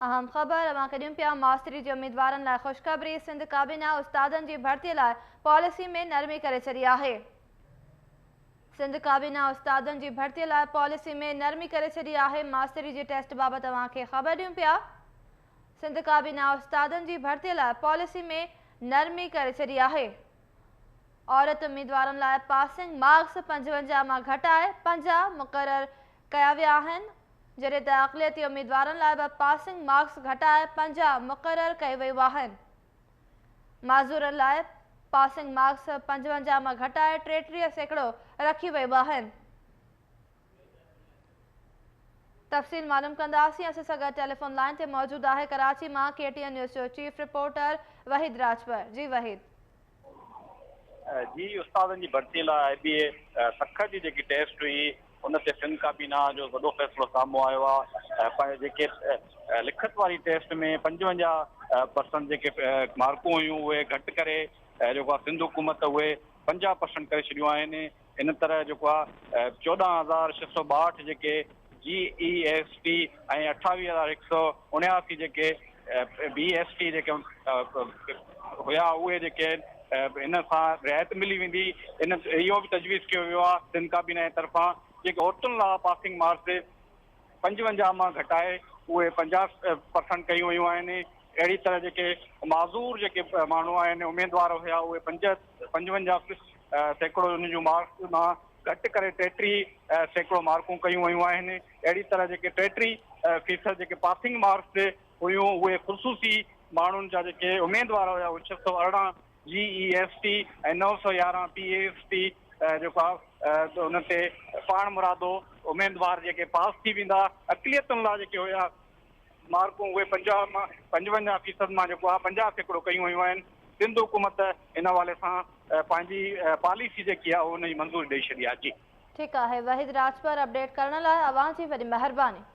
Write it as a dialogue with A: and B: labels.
A: اهم خبر اوهان کي ڏيون پيا ماستري جي اميدوارن لاء خوشخبري، سنڌ ڪابينا استادن جي ڀرتي لاء پاليسي ۾ نرمي ڪري ڇڏي آهي. سنڌ ڪابينا استادن جي ڀرتي لاء پاليسي ۾ نرمي ڪري ڇڏي آهي، ماستري جي ٽيسٽ بابت اوهان کي خبر ڏيون پيا. سنڌ ڪابينا استادن جي ڀرتي لاء پاليسي ۾ نرمي ڪري ڇڏي آهي. عورت اميدوارن لاء پاسنگ مارڪس 55 مان گهٽائي 50 مقرر ڪيا ويا آهن، جڏهن ته اقليتي اميدوارن لاء به پاسنگ مارڪس گهٽائي 50 مقرر ڪيو ويو آهن. معذورن لاء پاسنگ مارڪس 55 مان گهٽائي 33% رکيو ويو آهن. تفصيل معلوم ڪنداسين، اسان سان گڏ ٽيليفون لائين تي موجود آهي ڪراچي مان ڪي ٽي اين نيوز جو چيف رپورٽر وحيد راڄپر. جي وحيد.
B: جي استادن جي ڀرتي لاء آء بي اي سکر جي جيڪي ٽيسٽ هئي ان تي سنڌ ڪابينا جو وڏو فيصلو سامهون آيو آهي پنهنجي جيڪي لکت واري ٽيسٽ ۾ 55 پرسنٽ جيڪي مارڪون هيون اهي گهٽ ڪري جيڪو آهي سنڌ حڪومت اهي 50 پرسنٽ ڪري ڇڏيون آهن ان طرح جيڪو آهي 14662 جيڪي جي اي ايس ٽي ۽ 28179 جيڪي بي ايس ٽي جيڪي هيا اهي جيڪي ان سان رعايت ملي ويندي. ان اهو به تجويز ڪيو ويو آهي سنڌ ڪابينا جي طرفان جيڪي عورتن لاء پاسنگ مارڪس 55 مان گهٽائي اهي 50 پرسنٽ ڪيون ويون آهن. اهڙي طرح جيڪي معذور جيڪي ماڻهو آهن اميدوار هيا اهي 55 سيڪڙو ان جون مارڪس مان گهٽ ڪري 33% مارڪون ڪيون ويون آهن. اهڙي طرح جيڪي 33 فيصد جيڪي پاسنگ مارڪس هيون اهي خصوصي ماڻهن جا جيڪي اميدوار هيا اهي 618 جي E S T ۽ 911 P S T جيڪو آهي ان تي پاڻمرادو اميدوار جيڪي پاس ٿي ويندا. اقليتن لاء جيڪي هيا مارڪون اهي 50 مان 55 فيصد مان جيڪو آهي 50% ڪيون ويون آهن. سنڌ حڪومت ان حوالي سان پنهنجي پاليسي جيڪي آهي ان جي منظوري ڏئي ڇڏي آهي. جي.
A: ٺيڪ آهي وحيد راڄپر اپڊيٽ ڪرڻ لاء اوهان جي وڏي مهرباني.